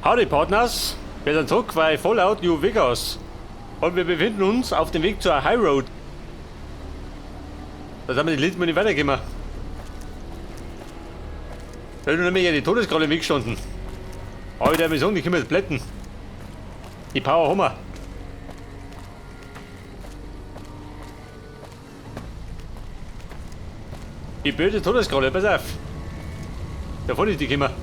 Howdy Partners, wir sind zurück bei Fallout New Vegas und wir befinden uns auf dem Weg zur High Road. Da sind wir die letzten Mal nicht weitergekommen. Da ist nämlich ja die Todeskralle im Weg gestanden. Aber ich würde sagen, die können wir jetzt plätten. Die Power haben wir. Die böse Todeskralle, pass auf. Da vorne ist die gekommen.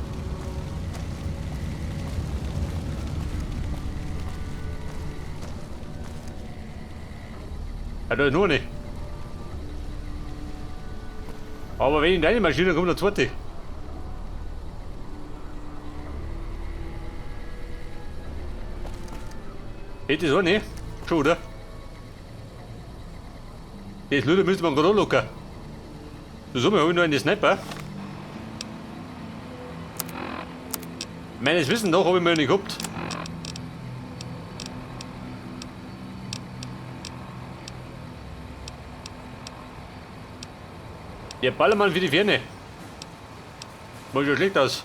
Ja, da ist nur eine. Aber wenn ich in deine Maschine komme, der zweite. Geht das auch nicht? Schon, oder? Das Lüder müsste man gerade anlocken. So, wir haben noch einen Sniper. Meines Wissens nach habe ich mir nicht gehabt. Der Ballermann für die Ferne. Mal schon schlecht aus.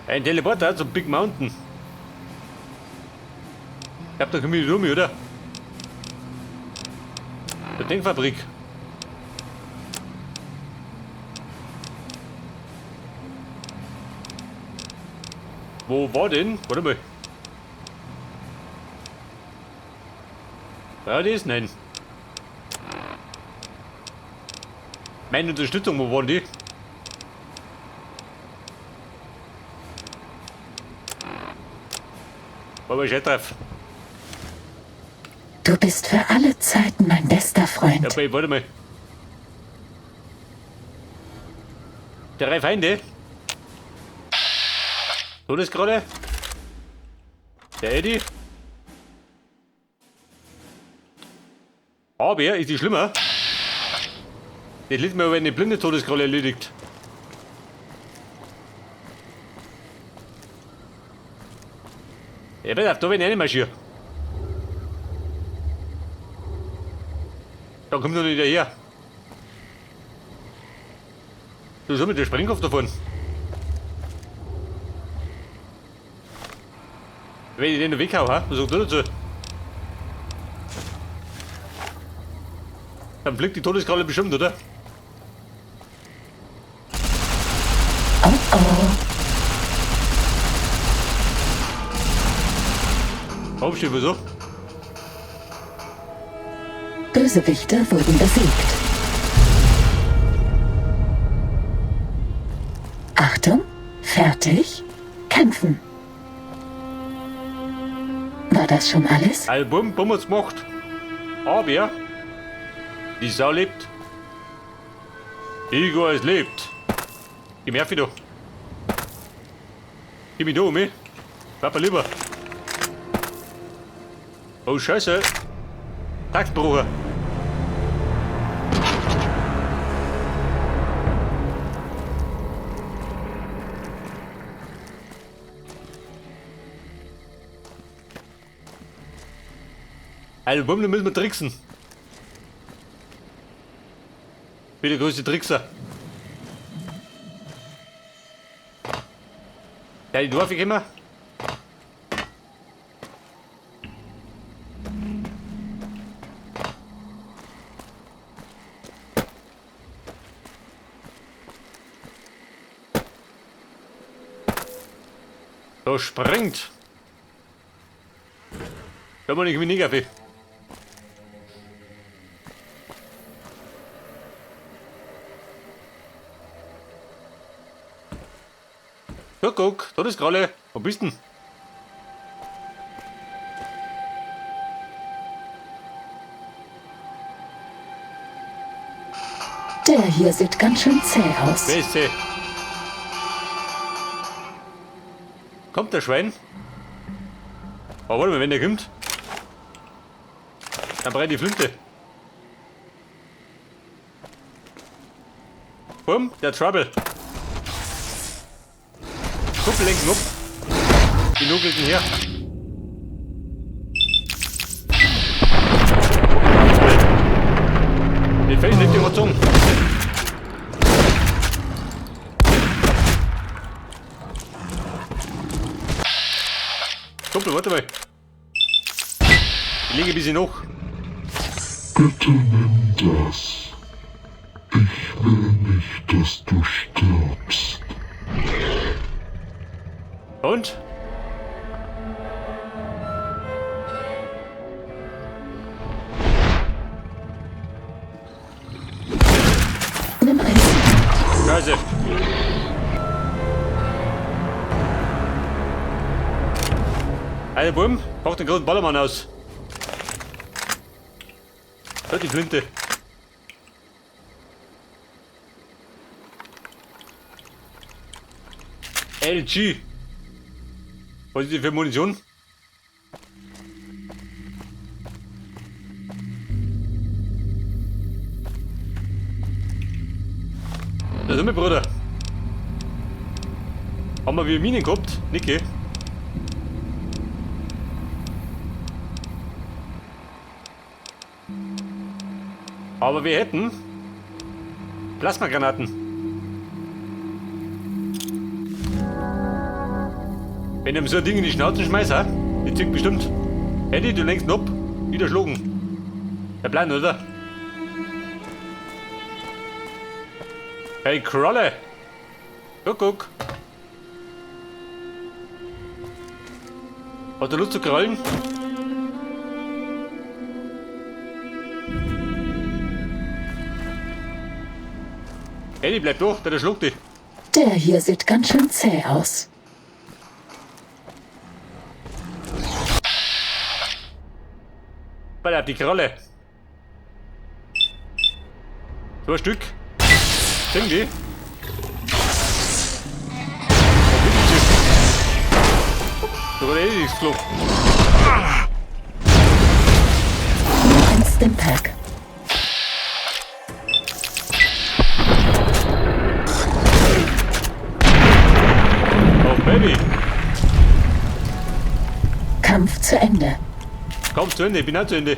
Ein Teleporter zum Big Mountain. Ich hab da komme ich rum, oder? Der Denkfabrik. Wo war denn? Warte mal. Ja, das? Nein. Meine Unterstützung, wo waren die? Aber ich drauf. Du bist für alle Zeiten mein bester Freund. Ja, aber warte mal. Drei Feinde. Todeskralle. Der Eddie. Aber ist die schlimmer? Das liegt mir aber eine blinde Todeskralle erledigt. Ja, pass auf, da bin ich reinmarschieren. Da kommt noch nicht her. Du soll mit der Sprengkopf davon. Wenn ich den weghau, ha? Was sagt du dazu? Dann fliegt die Todeskralle bestimmt, oder? Oh oh. Aufstehen, wieso? Bösewichte wurden besiegt. Achtung, fertig, kämpfen. War das schon alles? Also bumm, bumm hat's gemacht. Aber die Sau lebt. Igor, es lebt. Gib mir da. Gib mich da um, Papa lieber. Oh Scheiße. Taktbrucher. Also Bumm, da müssen wir tricksen. Wie der größte Trickser. Ja, die Dorf ich immer. So springt. Da muss ich mich nicht auf. Guck, guck, da ist Kralle. Wo bist denn? Der hier sieht ganz schön zäh aus. Wer ist zäh? Kommt der Schwein? Aber warte mal, wenn der kommt, dann brennt die Flinte. Bumm, der Trouble. Kuppellenken up. Die nuckelten her. Kumpel, warte mal. Ich lege ein bisschen noch. Bitte nimm das. Ich will nicht, dass du stirbst. Und? Nimm eins. Scheiße. Alter Buben, pack den großen Ballermann aus. Halt die Flinte. LG. Was ist die für Munition? Da sind wir, Bruder. Haben wir wieder Minen gehabt? Nicke. Aber wir hätten Plasmagranaten. Wenn ihm so ein Ding in die Schnauze schmeißt, ha? Die zieht bestimmt. Eddie, du lenkst ihn ab. Wieder schlugen. Der Plan, oder? Hey, Krolle! Guck, guck. Hat er Lust zu krallen? Eddie, bleib durch, der schluckt dich. Der hier sieht ganz schön zäh aus. Pass auf, die Kralle. Zwei Stück. Sehen die? Da war eh nichts geflogen. Nimm ein Stimpack. Oh, Baby. Kampf zu Ende. Kampf zu Ende, ich bin auch zu Ende.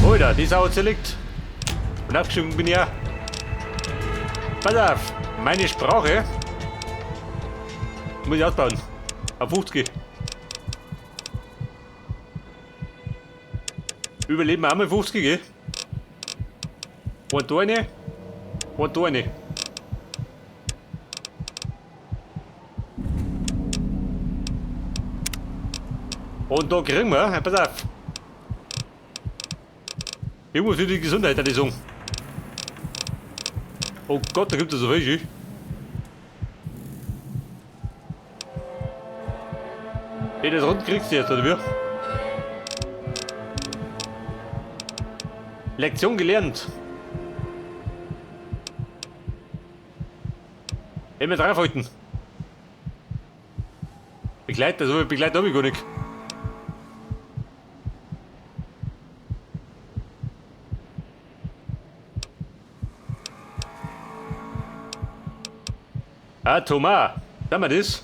Alter, die Sau zerlegt. Und abgeschoben bin ich auch. Pass auf, meine Sprache muss ich ausbauen. Auf 50. Überleben wir auch mal 50, gell? Ein da rein, ein da rein. Und da kriegen wir, pass auf. Irgendwo für die Gesundheit, hat die sagen. Oh Gott, da gibt es so viel. Hey, das rund kriegst du jetzt, oder wie? Lektion gelernt. Immer draufhalten. Begleiter, so viel Begleiter hab ich gar nicht. Ah, Thomas, sag mal das.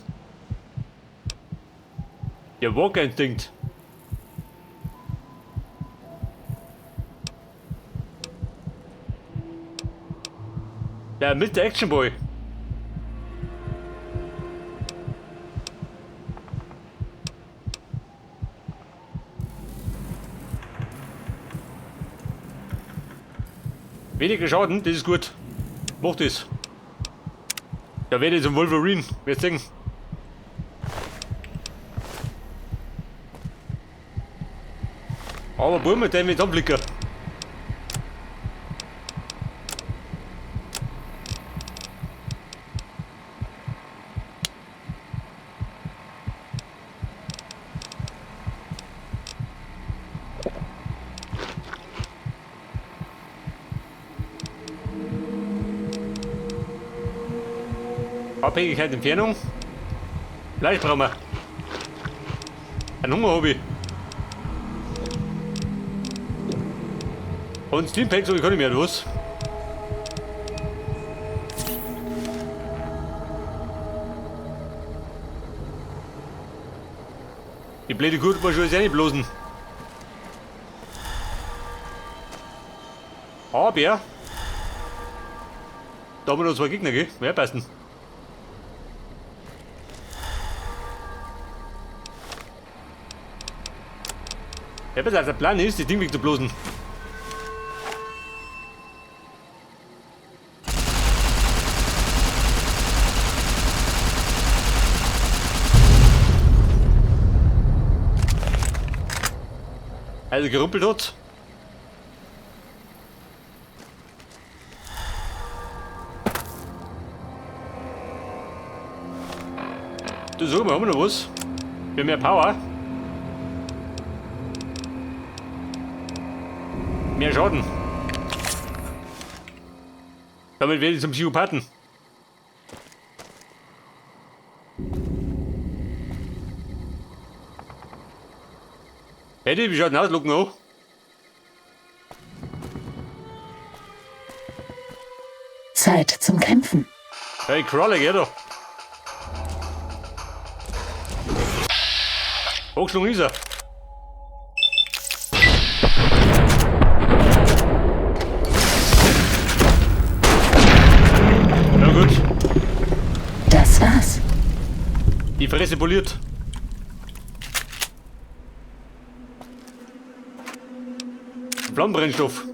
Der Walker-Instinkt. Der Mr. Action Boy. Weniger Schaden, das ist gut. Mach das. Da werde ich zum Wolverine. Wir sehen. Aber Bub, mit dem jetzt anblicken. Abhängigkeit, Entfernung. Fleisch brauchen wir. Ein Hunger hab ich. Und Steampacks habe ich gar nicht mehr, los. Die blöde Kuh war schon jetzt nicht bloßen. Aber da haben wir noch zwei Gegner, gell? Wer passen? Ja, pass auf, der Plan ist, das Ding wegzublasen. Also gerumpelt hat. Du sag mal, haben wir noch was? Wir haben mehr Power. Mehr Schaden. Damit werde ich zum Psychopathen. Eddie, wie schaut denn aus? Look noch. Zeit zum Kämpfen. Hey, Crawler, geh doch. Hochschlung ist er. Na gut. Das war's. Die Fresse poliert. Flammenbrennstoff.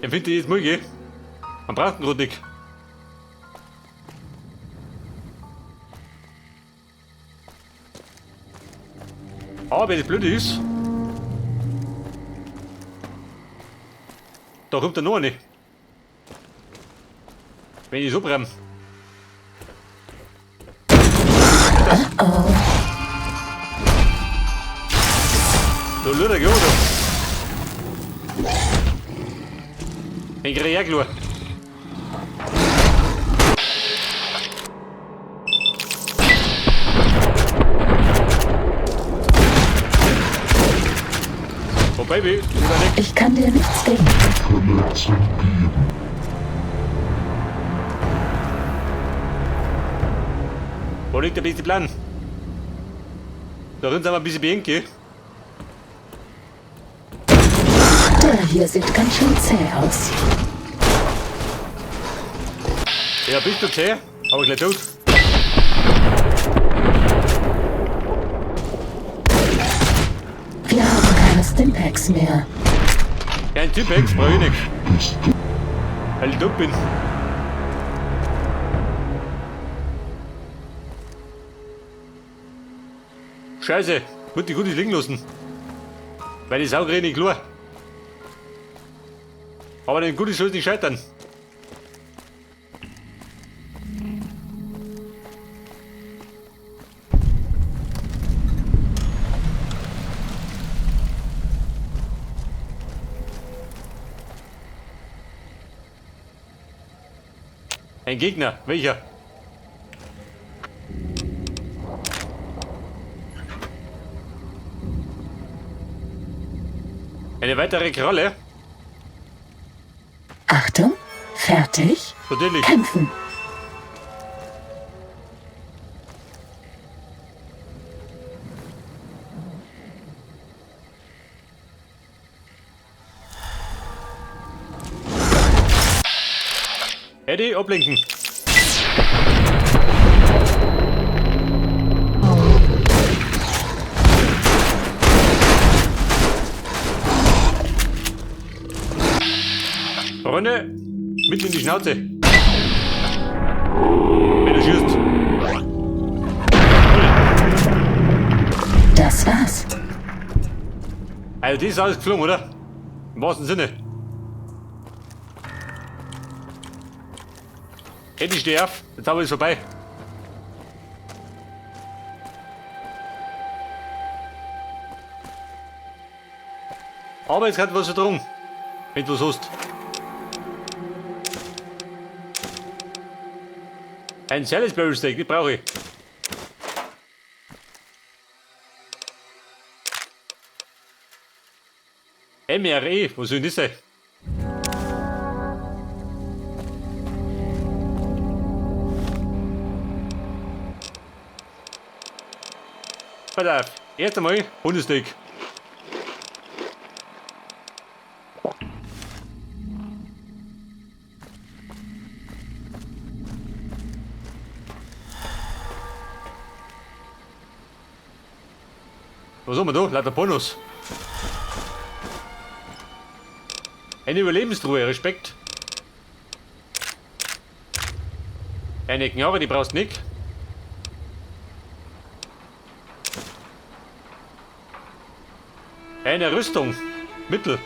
Den finde ich jetzt mal, gell? Man braucht ihn grad nicht. Aber wenn das blöd ist, da kommt da noch eine. Wenn ich so bremse. Oh. Da lürt er, oder? Den krieg ich auch klar. Oh Baby, oder nicht? Ich kann dir nichts geben. Verletzung geben. Wo liegt der beste Plan? Da drin sind wir ein bisschen beengt, gell? Der hier sieht ganz schön zäh aus. Ja, bist du zäh, aber gleich tot. Wir haben keine Stimpaks mehr. Kein Stimpaks brauche ich nicht. Weil ich tot bin. Scheiße, gut, die gut liegen lassen. Weil die Sau krieg ich nicht klar. Aber den Goodies soll es nicht scheitern. Ein Gegner, welcher? Eine weitere Kralle? Achtung, fertig, Natürlich. kämpfen. Eddie, ablenken. Freunde, mitten in die Schnauze. Wenn du schießt. Das war's. Also, die ist alles geflogen, oder? Im wahrsten Sinne. Eddie, steh auf. Der Zauber ist vorbei. Aber jetzt hat was drum. Wenn du was hast. Ein Salisbury Steak, das brauche ich. MRE, was soll denn das sein? Pass auf, erst einmal Hundesteak. Was haben wir da? Lauter Bonus. Eine Überlebenstruhe, Respekt. Eine Knarre, die brauchst du nicht. Eine Rüstung. Mittel.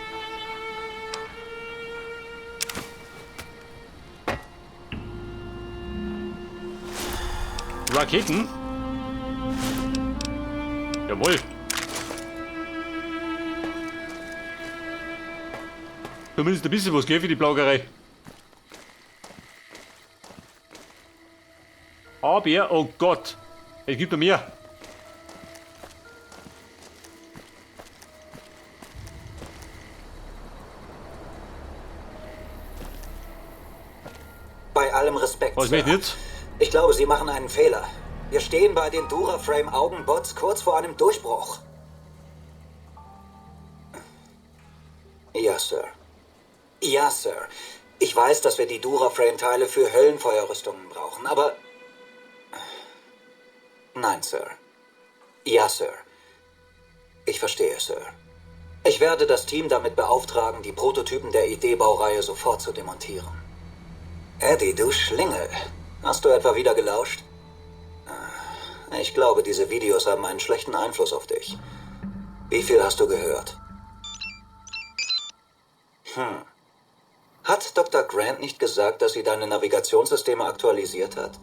Raketen. Jawohl. Zumindest ein bisschen was, gell, für die Plagerei. Aber, oh Gott, es gibt noch mehr. Bei allem Respekt, Was Sir. möchte ich jetzt? Ich glaube, Sie machen einen Fehler. Wir stehen bei den Duraframe-Augenbots kurz vor einem Durchbruch. Ja, Sir. Ja, Sir. Ich weiß, dass wir die Duraframe-Teile für Höllenfeuerrüstungen brauchen, aber... Nein, Sir. Ja, Sir. Ich verstehe, Sir. Ich werde das Team damit beauftragen, die Prototypen der ID-Baureihe sofort zu demontieren. Eddie, du Schlingel. Hast du etwa wieder gelauscht? Ich glaube, diese Videos haben einen schlechten Einfluss auf dich. Wie viel hast du gehört? Hat Dr. Grant nicht gesagt, dass sie deine Navigationssysteme aktualisiert hat?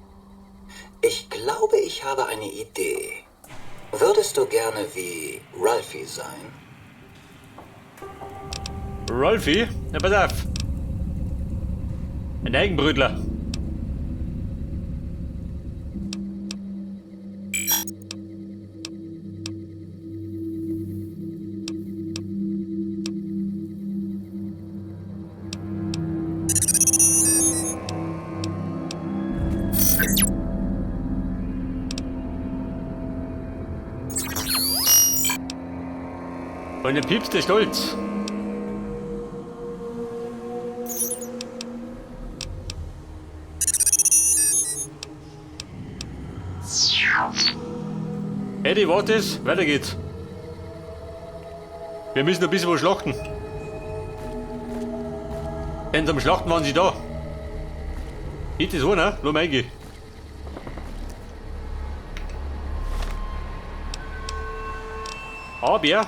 Ich glaube, ich habe eine Idee. Würdest du gerne wie Ralphie sein? Ralphie? Na, pass auf. Ein Eigenbrötler. Von dem Pieps der Stolz. Eddie, warte es, weiter geht's. Wir müssen ein bisschen was schlachten. Denn zum Schlachten waren sie da. Geht das einer? Lass mal reingehen. Aber der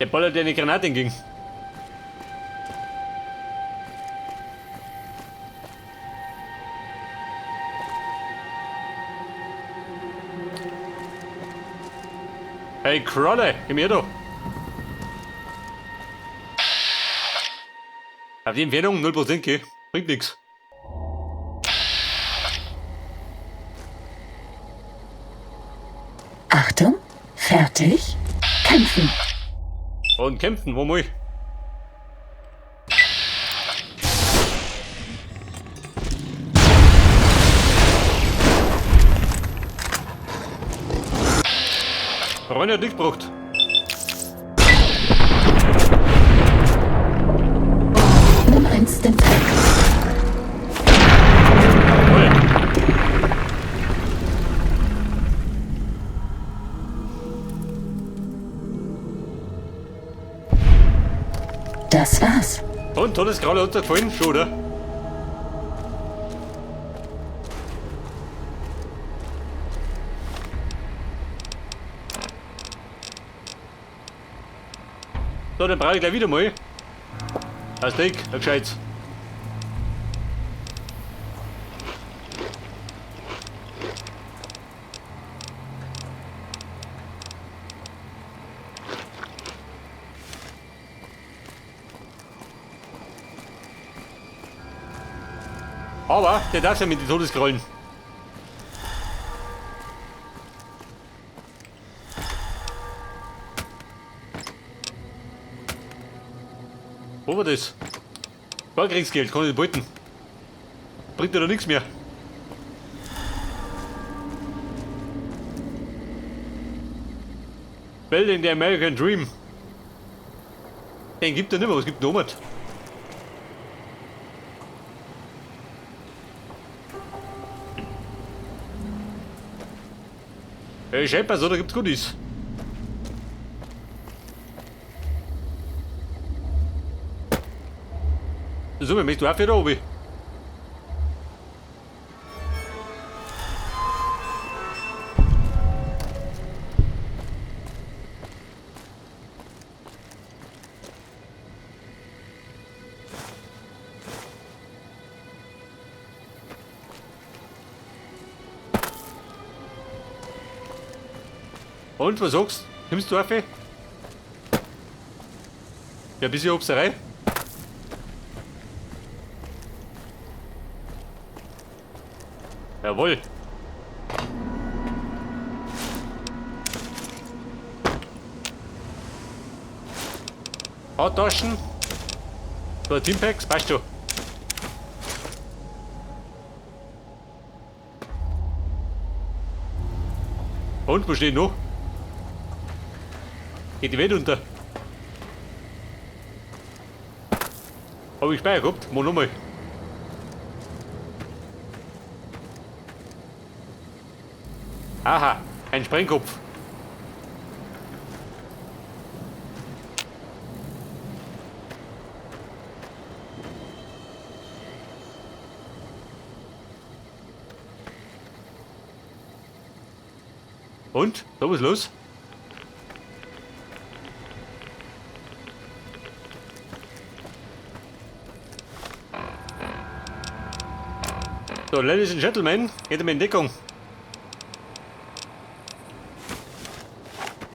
ballert dir eine Granate entgegen. Hey Krolle, komm her da. Auf die Entfernung 0%, gell? Bringt nix. Achtung, fertig, kämpfen. Und kämpfen, wo mal? Ronny hat nichts gebraucht. Nimm ein Stimpack. Jawohl. Das war's. Und hat es gerade runtergefallen? Schon, oder? So, dann brauche ich gleich wieder mal. Ein Steak, ein gescheites. Aber der darf ja mit den Todeskrallen. Wo war das? Vorkriegsgeld, kann ich nicht behalten. Bringt ja doch nichts mehr. Building the American Dream. Den gibt er nicht mehr, was gibt denn noch? Hey, Scheppers, oder gibt's Goodies? So, möchtest du auch wieder oben? Und, was sagst du? Nimmst du auf? Ja, ein bisschen Obsterei. Jawohl. Hautaschen. So, Teampacks, passt schon. Und, wo steht noch? Geht die Welt unter. Hab ich Speicher gehabt? Mach nochmal. Aha, ein Sprengkopf. Und? Da was los? So, Ladies and Gentlemen, geht in Deckung.